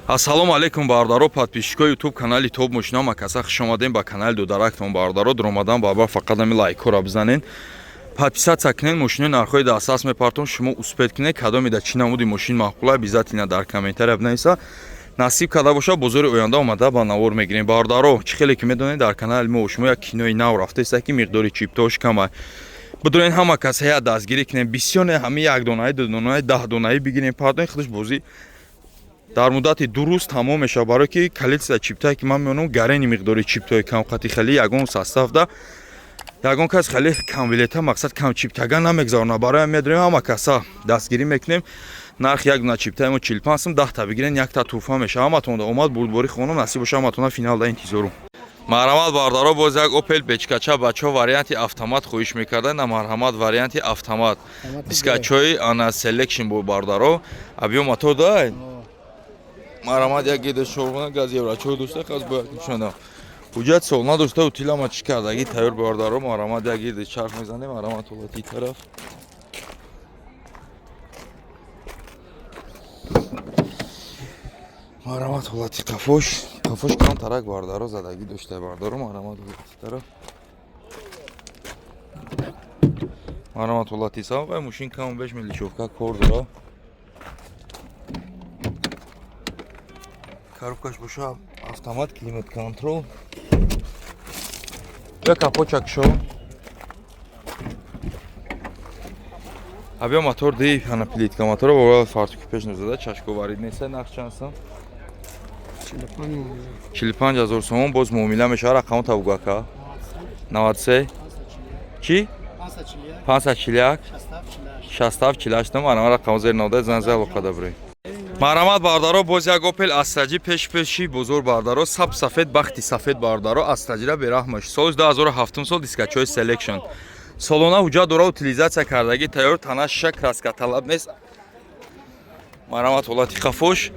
Ассалому алайкум, бародаро, подписчикои ютуб канали Топ Мошина. Макаса хуш омадем ба канали Дударактон, бародаро. Дуромадан барбар фақат ами лайкҳоро бизанен, подписаться кунед. Мошинои нархҳои дастрас мепартон, шумо успеть кунед. Кадомида чӣ намуди мошин маъқула, обязательно дар комментария бинависа. Насиб карда боша, бозори оянда омада ба навор мегирем. Бародаро, чӣ хеле ки медонед, дар канали мо шумо як кинои нав рафтаиста, ки миқдори чиптош кама. Бидонед, ҳама кас ҳаят дастгирӣ кунем. Бисёр не, ҳами як донаи, ду донаи, 10 донаи бигирем, пардони худаш бозӣ дар муддати 2 рӯз тамом мешавад, барое ки количество чиптае ки ман меонам, гарени миқдори чиптои камқати хеле ягон составда ягон кас хеле камбилета, мақсад камчиптага намегзаронад. Барои медонем, ҳама каса дастгирӣ мекунем. Нархи як дона чиптаи мо 45 сум, 10-та бигирен, якта тӯҳфа мешавад. Ҳаматонда омад, бурдборӣ хонум, насиб боша, ҳаматона финалда интизорум. Марҳамат, бародаро, боз як Опел бечкача. Бачаҳо варианти автомат хоҳиш мекарданд. На, марҳамат, варианти автомат, дискачои ана Selection бо, бародаро, объём мотор дай. Марҳамат, як гида шовна газ еврочор дошта, хаз бояд нишонам. Ҳуҷҷат сол надошта, утилама чӣ кардаги тайёр, бародаро. Марҳамат, як гирди чарх мезанем. Марҳамат, ҳолати тараф. Марҳамат, ҳолати қафош. Қафош кам тарак, бародаро, задагӣ дошта, бародаро. Марҳамат, ҳолати тараф. Марҳамат, ҳолати савғай мошин кам беш мелишовка кор дора. Коробкаш боша автомат, климат контрол. Я капочак шо. Объём мотор ди, ана плитка мотора бо фартуки пеш нозада, чашко варид неста. Нарх чанд сом? 45 ҳазор сомон, боз муомила мешавад. Рақаму табугака 93 чи 541 67 48. Марҳамат, рақаму зери нода занг зай, алоқада биред. Марҳамат, бародаро, боз як Опел Астраҷи пеш-пеши бозор, бародаро, саб сафед, бахти сафед, бародаро. Астраҷира бераҳмаш. Соли 2007 сол, дискачои Selection. Солона ҳуҷҷат дора, утилизатсия кардагӣ тайёр, тана шиша, краска талаб нест. Марҳамат, ҳолати қафош.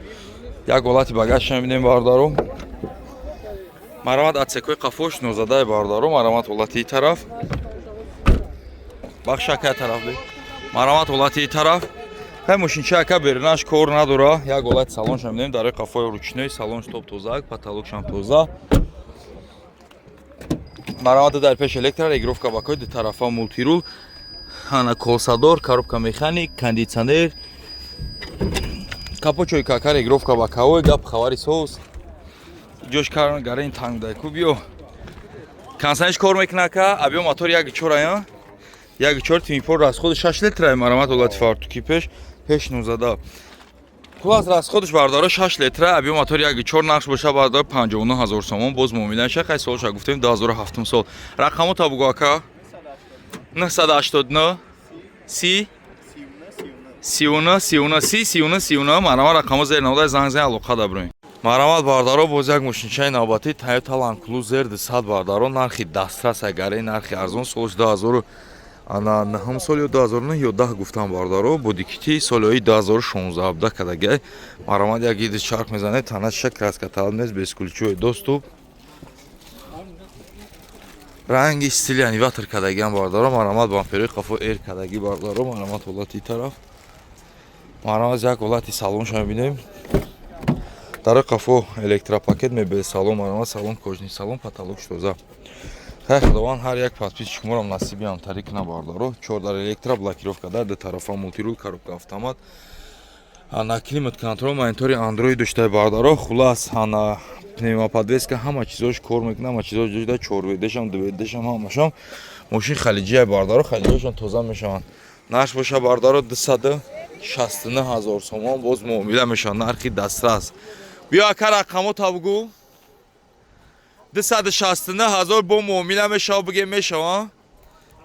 Як ҳолати багажша мебинем, бародаро. Марҳамат, отсекои қафош нозадаи, бародаро. Марҳамат, ҳолати тараф. Бахш акай тараф бе. Марҳамат, ҳолати тараф. Хай, мошинча ака беринаш кор надора. Як ҳолати салонша мебинем, дарои қафои ручной, салонш топ тоза, потолокшам тоза. Марҳамат, дар пеш электро регировка бакои, ду тарафа мултирул, ана колсадор, коробка механик, кондитсионер, капочои кака, регировка бакаой, гап хабари соз. Ҷош каран гарен танг дай ку биё. Консаниш кор мекуна ака, объём мотор 1.4 ая. 1.4 твинпор, расходи 6 литра. Марҳамат, ҳолати фартуки пеш, пеш нузада. Хулас, расходиш, бародаро, 6 литра, объём мотор 1.4. Нақш боша, бародаро, 59 ҳазор сомон, боз муомила ша. Хай, солша гуфтем, 2007 сол. Рақамо табугу ака 989 30 39 39 30 39 39. Марҳамат, рақамо зер навода, занг зан, алоқа даброем. Марҳамат, бародаро, боз як мошинчаи навбатӣ Toyota Land Cruiser 200, бародаро, нархи дастрас, агаре нархи арзон. Солш 2000 ана наҳум сол ё 2009 ё 10 гуфтам, бародаро, бо дикити солҳои 2016 17 кадагай. Марҳамат, як гиди чарх мезанед, тана шиша, краска талаб нест, бесключевой доступ, ранги стили аниватор кадагиам, бародаро. Марҳамат, бамперои қафо эр кадаги, бародаро. Марҳамат, ҳолати тараф. Марҳамат, як ҳолати салонша мебинем. Дарои қафо электропакет, мебел салон. Марҳамат, салон кожаный салон, потолок тоза. Хай, худованд ҳар як подписчик моро насиби ҳамтарӣ кунад, бародаро. Чор дар электро, блокировка дар ду тарафа, мултирул, коробка автомат, ана климат контрол, монитори андроид дошта, бародаро. Хулас, ана пневмоподвеска, ҳама чизош кор мекунад, ҳама чизош дошта, чорведешам, дуведешам, ҳамашам. Мошин халиҷия, бародаро, халиҷиашон тоза мешаванд. Нарх боша, бародаро, 269 ҳазор сомон, боз муомила мешавад, нархи дастрас. Биё ака, рақамо табгӯ. 269 ҳазор бо муомила мешава, бигем мешава.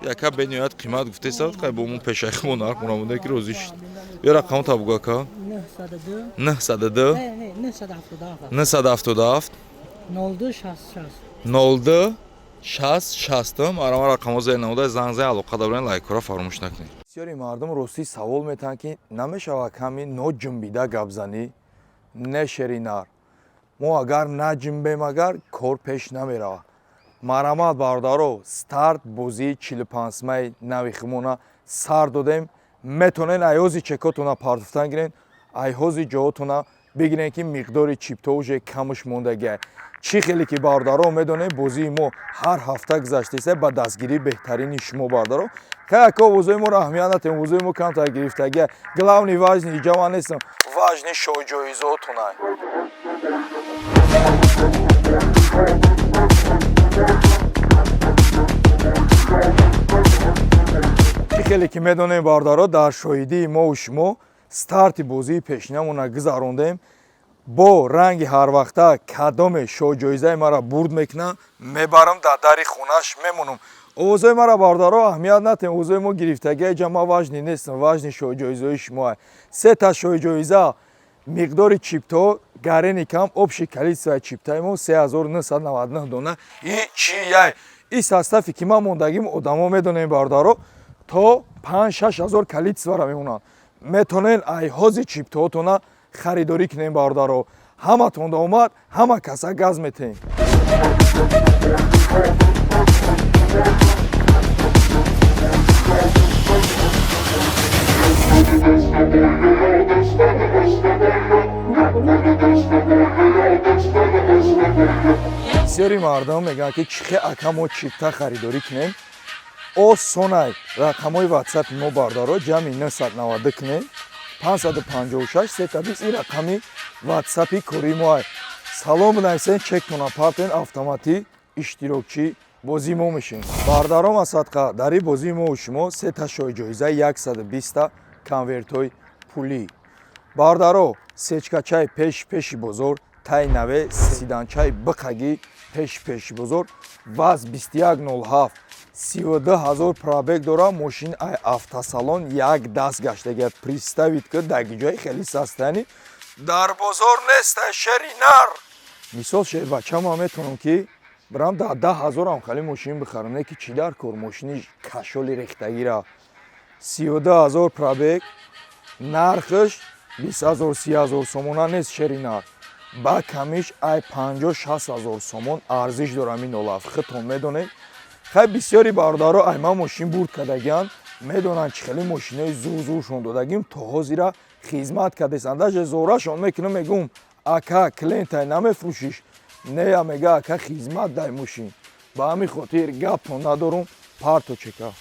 Яка бениҳоят қимат гуфтесад, хай бо мо пешайхмо нарх монамонда ки розӣ шуд. Биё, рақамо табгӯ, ака. 902 902 не, 977 977 02 66. 02 60 60. Марама, рақамо зер намуда, занг зан, алоқа дабрен, лайкҳоро фаромӯш накунед. Бисёри мардум ростӣ савол метаҳанд, ки намешавад ками ноҷунбида гап занӣ, не шери нар. Мо агар наҷунбем, агар кор пеш намеравад. Марҳамат, бародаро, старт бозии 45-сумаи нави химона сар додем. Метонен айҳози чекотона партофтан гирен, айҳози ҷоотона. Бигирен, ки миқдори чипто уже камш мондагиай. Чӣ хеле ки, бародаро, медонем, бозии мо ҳар ҳафта гузаштаиста ба дастгирии беҳтарини шумо, бародаро. Хай, ака, овозои моро аҳамият натем, овозои мо камтар гирифтагия. Главный, важный иҷа ман нестам, важный шоҳҷоизотунай. Чӣ хеле ки медонем, бародаро, дар шоҳидии мову шумо старти бозии пешинамона гузарондем. Бо ранги ҳарвақта кадоме шоҳҷоизаи мара бурд мекунам, мебарам, дар дари хонаш мемонам. Овозои мара, бародаро, аҳамият натем, овозои мо гирифтагия, ҷа ма важный нестам, важный шоҳҷоизаи шумоа. Сета шоҳҷоиза, миқдори чипто гарени кам, общий количествои чиптаи мо 3999 дона. И чи яй и составе ки ман мондагим, одамо медонем, бародаро, то 5-6 ҳазор количествора мемонанд. Метонен ай ҳози чиптоотона харидорӣ кунем, бародаро. Ҳаматонда омад, ҳама каса газ метем. Бисёри мардум мегӯянд, ки чихе, ака, мо чипта харидорӣ кунем? Осонай. Рақамҳои ватсапи мо, бародаро, ҷамъи 990 кунем, 556 320, ин рақами ватсапи кори моай. Салом бинависен, чектона партен, автоматӣ иштирокчӣ бозии мо мешем. Бародаром, асадқа дар ин бозии мо шумо сета шоҳҷоиза, 120 конвертҳои пулӣ. Бародаро, сечкачаи пеш пеши бозор, тай наве седанчаи биқагӣ пеши пеши бозор, ВАЗ 2107, 32 ҳазор пробег дора, мошин ай автосалон як даст гаштага. Представить ки даги ҷои хеле састани дар бозор нестай, шери нар. Мисол, шербачама метавонам ки бирам дар 10 ҳазорам хеле мошин бихарам, не ки чӣ дар кор мошини кашоли рехтагира. 32 ҳазор пробег, нархаш 20 ҳазор, 30 ҳазор сомона нест, шери нар, ба камиш ай 50-60 ҳазор сомон арзиш дорам ин олаф. Худтон медонед. Хай, бисёри бародаро ай ман мошин бурд кардагианд, медонанд, чӣ хеле мошинои зур зуршон додагим, то ҳозира хизмат кардестанд. Даже зорашон мекунам, мегӯм: «Ака, клиентай намефурӯшиш?» «Нея», мега, «ака, хизмат дай мошин». Ба ҳамин хотир гаптон надорум, парто чека.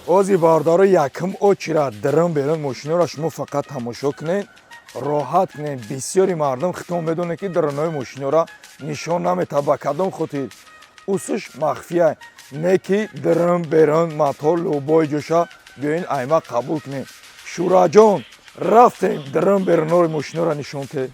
Ози, бародаро, якум очира дирм берун мошиноро шумо фақат тамошо кунед, роҳат кунед. Бисёри мардум, хитон медонед, ки дарунои мошинора нишон наметавад. Ба кадом хотир? Усуш махфия не, ки дирм берун мотор любой ҷоша биёин, айма қабул кунед. Шураҷон, рафтем, дирм берунои мошинора нишон те.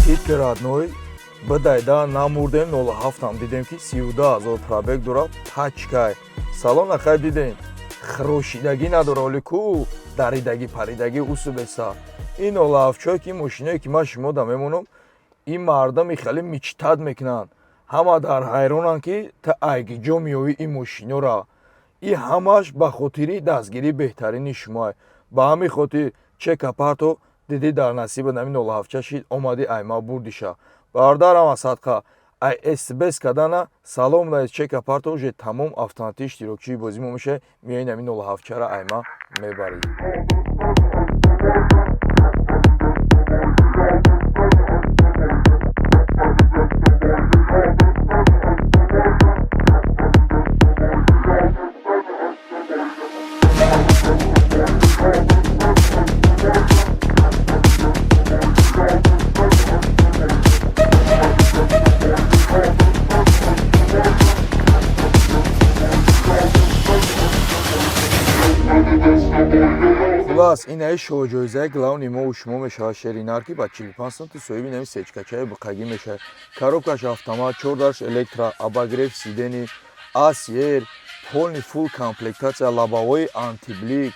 Титки родной бидайда намурдем, 07-ам дидем, ки 32 ҳазор пробег дорад, пачкай салона. Хай, дидем, хирошидагӣ надора, оли ку даридагӣ паридагӣ усу беса. Ин 07-чое ки мошиное ки ман шумо да мемонам, ин мардами хеле мечтать мекунанд, ҳама дар ҳайронанд, ки та айгиҷо меёвӣ ин мошинора. И ҳамаш ба хотири дастгирии беҳтарини шумоа. Ба ҳамин хотир чека парто, дидӣ, дар насибат ҳамин 07 шид, омадӣ, айма бурдиша. Бародарам, асадқа ай СБС кардана, салом наис, чека парто, уже тамом, автоматӣ иштирокчии бозӣ мо мешавӣ, меои, ҳамин 07-чара айма мебарӣ. Хулас, инаи шоҳҷоизаи главный мо шумо мешавад, шеринар, ки ба 45 сум соҳиби нави сечкачаи буқагӣ мешавад. Коробкаш автомат, чордарш электро, обогрев сидений, асер, полный фулл комплектация, лобовой антиблик.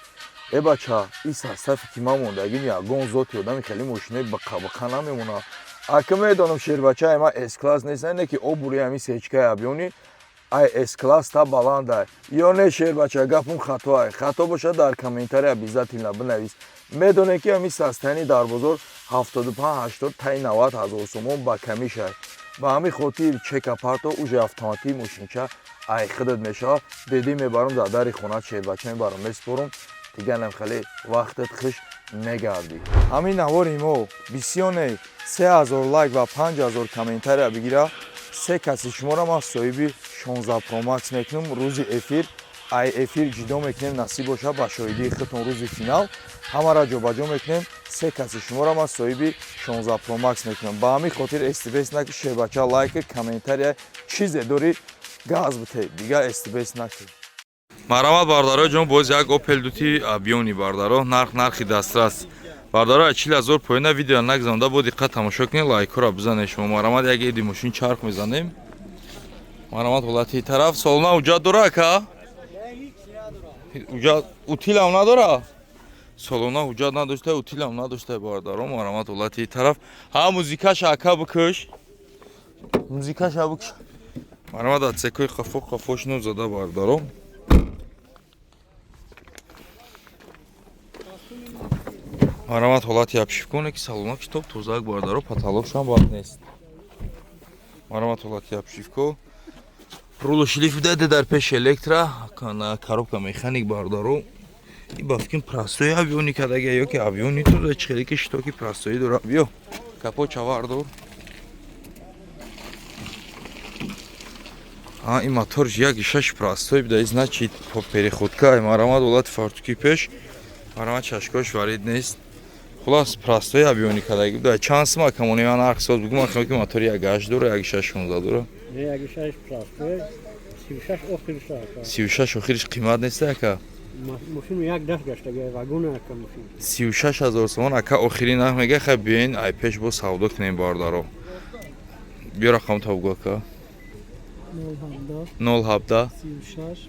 Э бача, и составе ки ман мондагим, ягон зоти одами хеле мошинои бақа-бақа намемонад. Ака, медонам, шербачаи ман С класс нест, не ки обури ҳами сечкаи абёни. Ай С-класс та баландай ё не, шербача? Гапум хатоай? Хато бошад, дар комментария обязательно бинавис. Медонем, ки ҳамин состояние дар бозор 75, 80 таи 90 ҳазор сомон ба камишай. Ба ҳамин хотир чека парто, уже автоматӣ мошинча ай худат мешавад. Бедӣ мебарам дар дари хона, шербача, мебарам, месупорам. Диганам хеле вақтат хуш мегардӣ. Ҳамин навори мо бисёне 3000 лайк ва 5000 комментария бигира, се каси шуморо ман соҳиби 16 Pro Max мекунам. Рӯзи эфир ай эфир ҷидо мекунем, насиб боша, ба шоҳидии худтон рӯзи финал ҳамаро ҷобаҷо мекунем. Се каси шуморо ман соҳиби 16 Pro Max мекунам. Ба ҳамин хотир стбс наки, шербача, лайк, комментария, чизе дорӣ, газ бите, дигар стбс наки. Марҳамат, бардаро ҷон, боз як Опел дути объёмный, бардаро. Нарх, нархи дастрас, бардаро, аз 40 000 поёна. Видео нагзанда, бо диққат тамошо кунед, лайкҳоро бизанед шумо. Марҳамат, як эди мошин чарх мезанем. Марҳамат, ҳолати тараф солона ҳуҷҷат дора, ака? Ҳуҷҷат утилам надора? Солона ҳуҷҷат надошта, утилам надошта, бардаро. Марҳамат, ҳолати тараф. Ҳа, музикаша, ака, бикуш, музикаша бикуш. Марҳамат, отсекои қафо, қафош зада, бардаро. Марҳамат, ҳолати обшивконе, ки салона китоб тозак, бардаро, потолокшам бад нест. Марҳамат, ҳолати обшивко, рулу шлиф даде, дар пеши электро, коробка механик, бардаро. И ба фикрам, простой объёмный кадага ё ки объёмный туда чихеле ки щитоки простой дора. Биё, капот чавар дор. А ин моторш як шаш простой буда, значит, переходка. Марҳамат, ҳолати фартуки пеш. Марҳамат, чашкош варид нест. Хулас, простой объёмный кадаги буда. Чанд сима камони ман нарх соз бугум, ман ки мотори як ҳашт дора, як шаш шонздаҳ дора. Не, як шаш простой, 36 охирш ака. 36 охириш қимат нест, ака? Мошин як даст гаштага, вагон ака мошин. 36 000 сомон, ака, охири нарх мега. Хай, биёин, ай пеш бо савдо кунем, бардаро. Биё, рақам табгу, ака. 017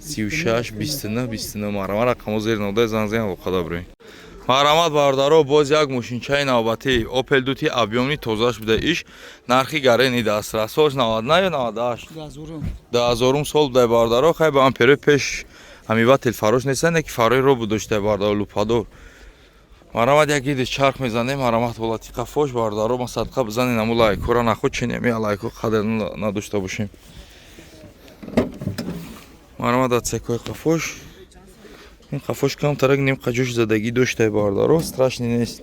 36 29 29. Марҳамат, рақамо зери нода, занг зан, алоқада бирем. Марҳамат, бародаро, боз як мошинчаи навбатӣ, Опел дути объёмный, тозаш буда иш. Нархи гарени дастрас. Солш 99 ё 98? 2000 сол буда, бародаро. Хай, ба амперои пеш ҳамивател фарош нестан, ки фарои робу дошта, бародаро, лупадор. Марҳамат, як иди чарх мезанем. Марҳамат, ҳолати қафош, бародаро. Ма садқа бизанем аму лайкҳоро, наход чинем, я лайкҳо қадр надошта бошем. Марҳамат, отсекои қафош. Ин қафош камтарак ним қаҷош задагӣ доштай, бародаро, страшный нест.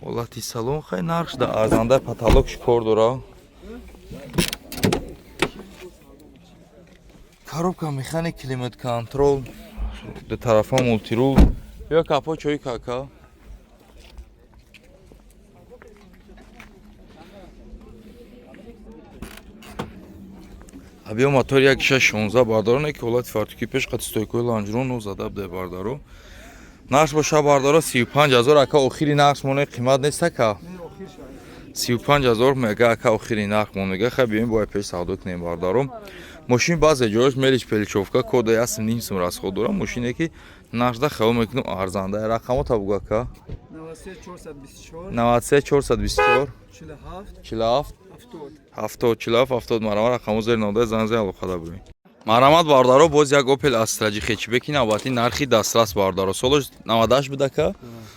Ҳолати салон, хай, нархш да арзанда, потолокш кор дора. Коробка механик, климат контрол, ду тарафа мультирул. Ё капо чой кака. Абиё мотор як шаш шонздаҳ, бардароне, ки ҳолати фартуки пеш қати стойкои лонжерону зада буде, бардаро. Нарх боша, бардаро, 35 000, ака, охири нарх моне. Қимат нест, ака? 35 000 мега, ака, охири нарх мон мега. Хай, биёем, бояд пеш савдо кунем, бардаро. Мошин баъзе ҷояш мелочь пелечовка кода ясм ним сум расход дора. Мошине ки нархда хаёл мекунам арзанда. Рақамо табугу, ака. 93 424 47 70 47 70. Марҳамат, рақамо зери нода, занг зан, алоқада бурем. Марҳамат, бардаро, боз як Опел Астра хэтчбеки навбатӣ, нархи дастрас, бардаро. Солаш 98 буд, ака?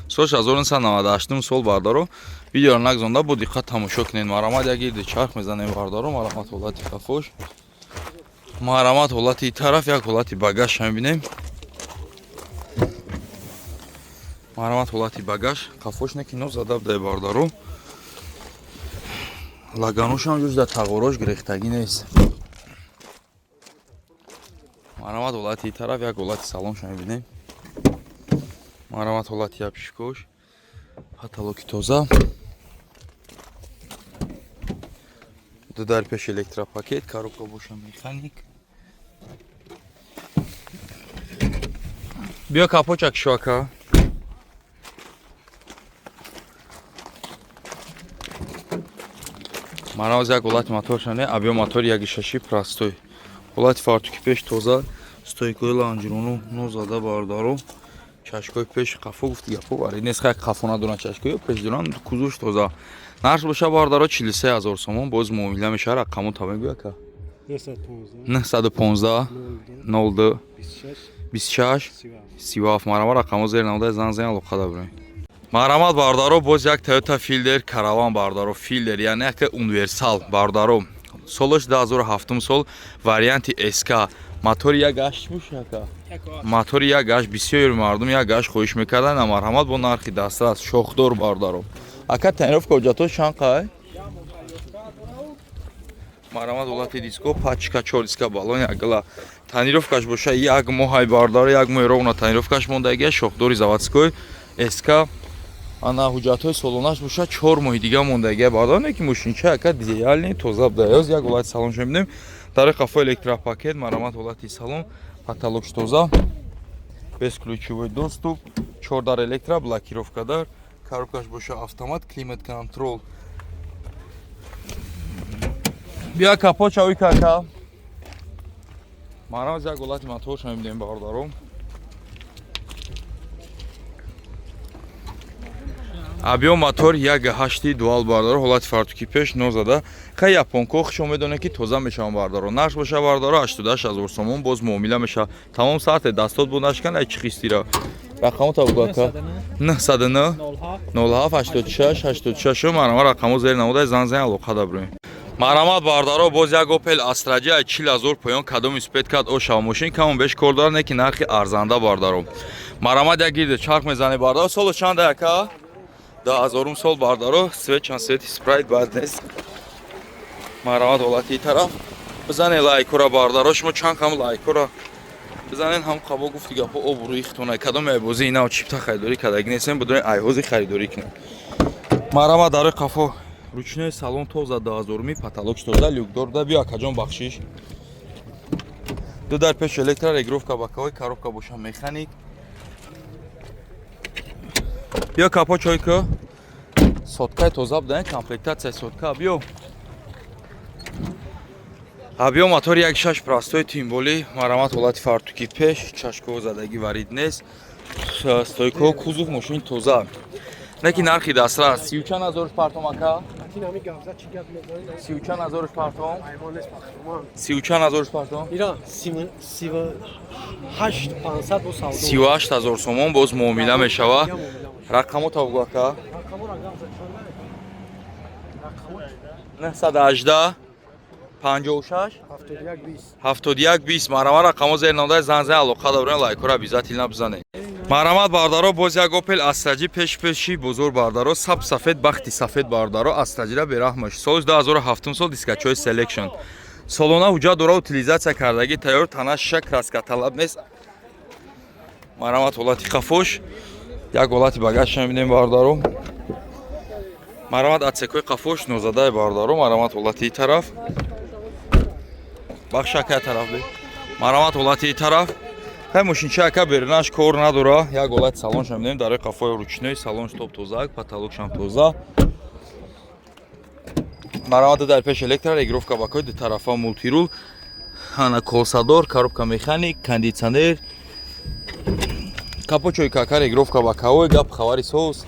Солаш 1998 сол, бардаро. Видеоро нагзонда, бо диққат тамошо кунед. Марҳамат, як ирди чарх мезанем, бардаро. Марҳамат, ҳолати қафош. Марҳамат, ҳолати тараф, як ҳолати багаж мебинем. Марҳамат, ҳолати багаж, қафош не кино зада будай, бардаро. Лаганошам ҷуз дар тағорош гирехтагӣ нест. Марҳамат, ҳолати тараф, як ҳолати салонша мебинем. Марҳамат, ҳолати обшивкош, потолоки тоза, ду дар пеш электропакет, коробка боша механик. Биё, капочак шо, ака. Марҳамат, як ҳолати моторшане. Абё мотор яки шаши простой. Ҳолати фартуки пеш тоза, стойкои лонжерону нозада, бардаро. Чашкои пеш, қафо гуфти гапо варид нест. Хай, қафо надоранд чашкои, пеш доранд, кузовш тоза. Нарх боша, бародаро, 43 ҳазор сомон, боз муомила мешава. Рақамо та мегӯя ка? 915. 915. 02. 02. 26. 26. 37. 37. Марҳамат, рақамо зер намуда, зан зан, алоқада бирем. Марҳамат, бародаро, боз як Toyota Fielder Караван, бародаро. Fielder, яъне яке универсал, бародаро. Солаш 2007 сол, варианти СК, мотори як ҳашт буш яка, мотори як ҳашт. Бисёри мардум як ҳашт хоҳиш мекарданд. Марҳамат, бо нархи дастрас, шохдор, бародаро. Ака, тонировка, ҳуҷҷатҳо чанд қай? Марҳамат, ҳолати диско, пачка, чор диска, балон якгала. Тонировкаш боша як моҳай, бародаро, як моҳи ровно тонировкаш мондагия. Шохдори заводской СК. Ана, ҳуҷҷатҳои солонаш боша 4 моҳи дига мондагия, бародаро. Не ки мошинча, ака, идеальный, тоза буда. Як ҳолати салоншо мебинем. Дар қафо электропакет. Марҳамат, ҳолати салон, потолокш тоза, бесключевой доступ, чор дар электро, блокировка дар, коробкаш боша автомат, климат контрол. Бия, капот чавӣ кака. Марҳамат, як ҳолати моторша мебинем, бародаро. Объём мотор як ҳашти дуал, бардаро. Ҳолати фартуки пеш нозада. Хай, японко хушо медонед, ки тоза мешаванд, бардаро. Нарх боша, бардаро, 88 ҳазор сомон, боз муомила мешавад. Тамом саате дастот буд, нашкан ай чихистира. Рақамо бугака? 909 07 86 86. Марҳамат, рақамо зер намуда, зан зан, алоқа даброем. Марҳамат, бардаро, боз як Опел Астра J ай 40 ҳазор поён. Кадом успеть кард, ошава. Мошин камон беш кор дорад, не ки нархи арзанда, бардаро. Марҳамат, як гирде чарх мезане, бардаро. Соло чанда, яка? 2000-ум сол, бардаро. Цвет чанд, цвети спрайт бад нест. Марҳамат, ҳолати тараф бизане, лайкора, бардаро. Шумо чанд кам лайкора бизанен, ҳам қабо гуфти гапо обрӯи хитона. Кадом айбозӣ инав чипта харидорӣ кардаги нестем, бидонед, айҳози харидорӣ кунем. Марҳамат, дарои қафо, ручной салон тоза, 2000-уми, потолок тоза, люкдор да. Биё, акаҷон, бахшиш. Ду дар пеш электро, регулировка боковой, коробка боша механик. Биё, капо чойка, соткаи тоза будан, комплектация сотка. Биё, объём мотори як шаш, простой, тимболи. Марҳамат, ҳолати фартуки пеш, чашко задагӣ варид нест, стойко, кузов мошини тоза, не ки нархи дастрас. Сию чанд ҳазорш партом, ака? Сию чанд ҳазорш партом? Сию чанд ҳазорш партом? 38 000 сомон, боз муомила мешава. Рақамо табгу, ака? 918 56 71 20. Марҳамат, рақамо зер намуда, зан зан, алоқа дорем. Лайкора обязательно бизанед. Марҳамат, бардаро, боз як Опел Астра J, пеш пеши бозор, бардаро, саб сафед, бахти сафед, бардаро. Астра J-ра бераҳмаш. Соли 2007 сол, дискачои селекшн, солона ҳуҷҷат дора, утилизация кардагӣ тайёр, тана шиша, краска талаб нест. Марҳамат, ҳолати қафош. Як ҳолати багажша мебинем, бардаро. Марҳамат, отсекои қафош нозадаи, бардаро. Марҳамат, ҳолати тараф. Бахш, ака, тараф бе. Марҳамат, ҳолати тараф. Хай, мошинча, ака, берунаш кор надора. Як ҳолати салонша мебинем. Дарои қафои ручной, салонш топ тозак, потолокшам тоза. Марҳамат, дар пеш электро, регулировка боковой, ду тарафа мультирул, ана, колсадор, коробка механик, кондитсионер. Капочои кака, регулировка боковой, гап хабари соз.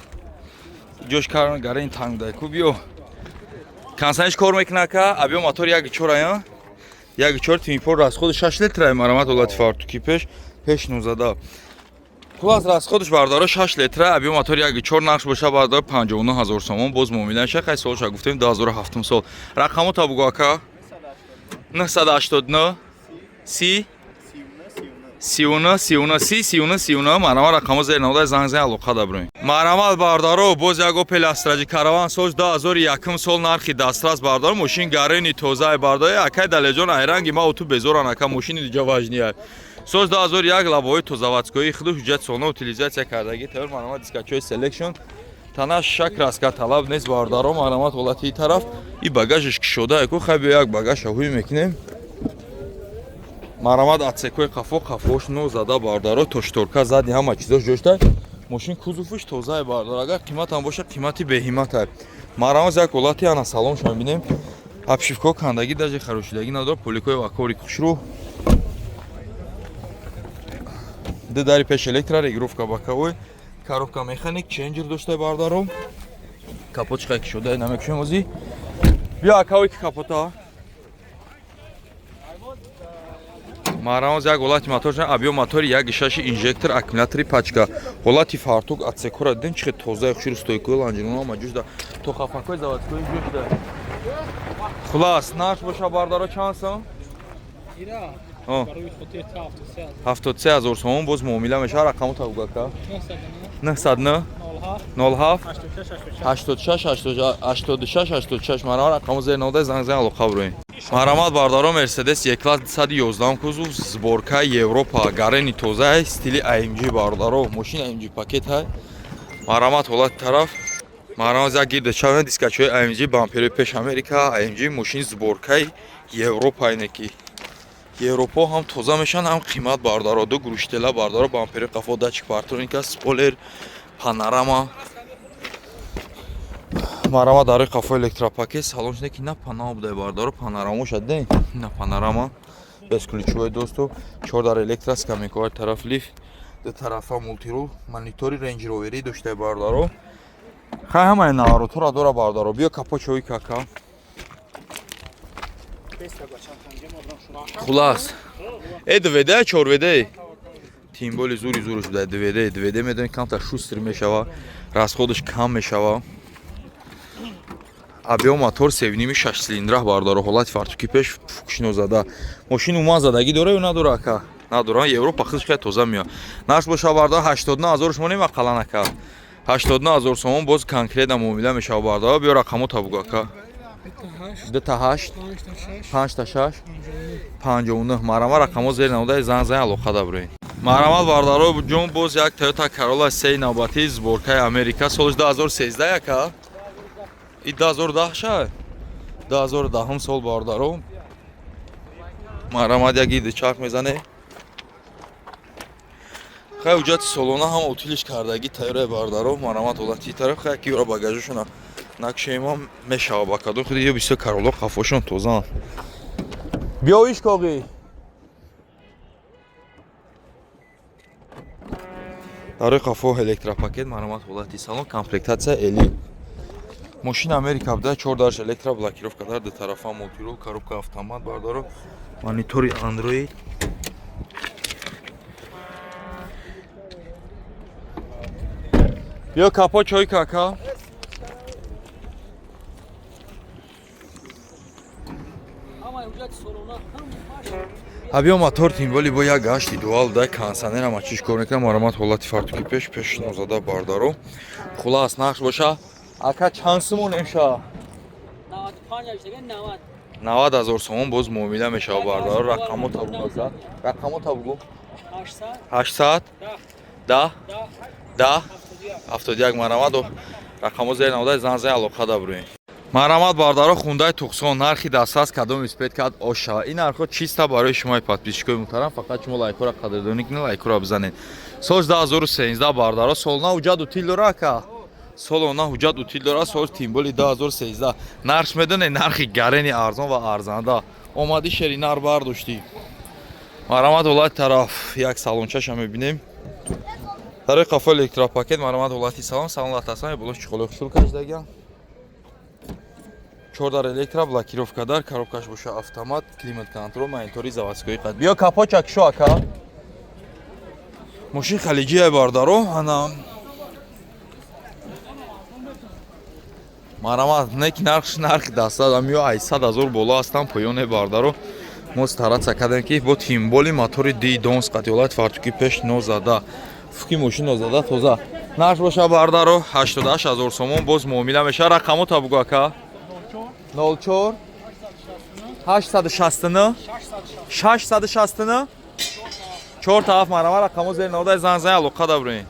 Ҷош каран гарен танг дайку. Биё, консаниш кор мекуна, ака. Объём мотор як чор ая, як чор, твинпор, расходи 6 литра. Марҳамат, ҳолати фартуки пеш, пеш нузада. Хулас, расходш, бардаро, 6 литра, объём мотор як чор. Нақш боша, бардаро, 59 ҳазор сомон, боз муомила ша. Қай солша гуфтем? 2007 сол. Рақамо та бугу, ака? 989 30 39 39 30 39 39. Марҳамат, рақамо зер намуда, занг зан, алоқа даброем. Марҳамат, бардаро, боз як Опел Астра J Караван, сол 2001 сол, нархи дастрас, бардаро. Мошин гарени тозаи, бардаро. Акай Далеҷон, айранги ма уту безоран, ака, мошини диҷа важния. Сол 2001, лабои тозаватскои худу, ҳуҷҷат сона, утилизация кардагӣ тайёр. Марҳамат, дискачои селекшн, тана шак, краска талаб нест, бардаро. Марҳамат, ҳолати тараф. И багажаш кушода яку. Хай, биё, як багажа ҳуй мекунем. Марҳамат, отсекои қафо, қафош но зада, бардаро, тошторка зади, ҳама чизош ҷошта. Мошин кузовш тозае, бардар. Агар қиматам боша, қимати беҳимата. Марҳамат, як ҳолати, ана, салонша мебинем. Обшивко кандагӣ, даже харошидагӣ надорад, поликои вакори хушрӯ. Ду дари пеш электро, регулировка боковой, коробка механик, ченҷер доштай, бародаро. Капот чиқай кушода, намекушем озӣ. Биё, акавой, ки капота. Марамоз як ҳолати мотор, объём мотори як шаши, инжектор, аккумулятори пачка. Ҳолати фартук, отсекора дидем, чихе тозаи хуши, стойкои лонжеронҳо маҷӯшда. То хафакҳои заводской ҷӯшда. Хулас, нарх боша, бардаро, чанд сом? 73 000 сомон, боз муомила мешава. Рақаму табугака: 909 07 86 86 86. Марама, рақаму зер нода, занг зан, алоқа буроем. Марҳамат, бардаро, Мерседес Е-класс 211 кузов, сборка Европа, гарени тоза, стили AMG, бардаро, мошин AMG пакет ҳай. Марҳамат, ҳолати тараф. Марҳамат, як гирда чавен, дискачои AMG, бампери пеш Америка AMG, мошин сборкаи Европа, ине ки Европо ҳам тоза мешаванд, ҳам қимат, бардаро. Ду груштела, бардаро, бампери қафо, датчик парктроника, спойлер, панорама. Марама, дарои қафо электропакет, салон шуда ки на панама будай, бардаро, панорамо шаде, на панорама, бесключевой доступ, чор дар электро, скамейкаҳои тараф, лифт, ду тарафа мультирул, монитори Рейндж Ровери доштай, бардаро. Хай, ҳамаи наворотҳоро дора, бардаро. Биё, капочои кака. Хулас, э 2 WD, 4 WD, тем более зури зуруш буда 2 WD. 2 WD медонӣ, камтар шустр мешава, расходаш кам мешава. Объём мотор севними шаш цилиндра, бардаро. Ҳолати фартуки пеш, фукшино зада. Мошин умуман задагӣ дора ё надора, ака? Надора. Европа худш хеле тоза меояд. Нарх боша, бардаро, 89 000 шумо немақалан, ака. 89 000 сомон, боз конкретно муомила мешава, бардаро. Биё, рақамо табуг, ака: 2 8 5 6 59. Марама, рақамо зер намудаи, занг зан, алоқа даброед. Марҳамат, бардаро ҷон, боз як Toyota Corolla сеи навбатӣ, сборкаи Америка, солиш 2013, ака, и 2010 ша, 2010 сол, бардаро. Марҳамат, як иди чарх мезане. Хай, ҳуҷҷати солона ҳам утилиш кардагӣ тайёра, бардаро. Марҳамат, ҳолати тараф. Хай, ки ёра багажашона накшема, мешава ба кадом худи ё бисёр Кароло қафошон тозаанд. Биёиш коғӣ. Дарои қафо электропакет. Марҳамат, ҳолати салон, комплектатсия эли. Мошин Америка буда, чор дарш электро, блокировка дар ду тарафа, мультирул, коробка автомат, бардаро, монитори Android. Биё, капо чой кака. Объём мотор тем более бо як гашти дуал да, кондиционер ама чиш кор мекунам. Марҳамат, ҳолати фартуки пеш, пеш нозада, бардаро. Хулас, нарх боша, ака, чанд сомон эмша? 90 000 сомон, боз муомила мешава, бардаро. Рақамо табугу, рақамо табугу: 800 10 10 71. Марҳамат, рақамо зер навода, зан зан, алоқа даброем. Марҳамат, бардаро, Хундай Туқсон, нархи дастрас, кадом успеть кард, ош шава. Ин нархҳо чиста барои шумои подписчикои муҳтарам, фақат шумо лайкҳоро қадрдонӣ кунед, лайкҳоро бизанед. Соли 2013, бардаро, солона ҳуҷҷат утил дора, ака, солона ҳуҷҷат утил дора, сол тем более 2013. Нарх медонед, нархи гарени арзон ва арзанда омадӣ, шери нар бардоштӣ. Марҳамат, ҳолати тараф, як салончаша мебинем. Дарои қафо электропакет. Марҳамат, ҳолати салон, салон латасан, болош чиқолои хушрӯ кашидагиам, чор дар электро, блокировка дар, коробкаш боша автомат, климат контрол, монитори заводской қад. Биё, капоча кишо, ака. Мошин халиҷия, бардаро. Ана, марҳамат, не ки нархш нархи дастад ам ё ай 100 000 боло ҳастам, поёне, бардаро. Мо стараться кардем ки бо тем более мотори ди донс қати, ҳолати фартуки пеш нозада, фуки мошин нозада, тоза. Нарх боша, бардаро, 88 000 сомон, боз муомила мешава. Рақамо табугу, ака: 04 869 669 4 тараф. Марҳамат, рақамо зери навода, занг зан, алоқа даброем.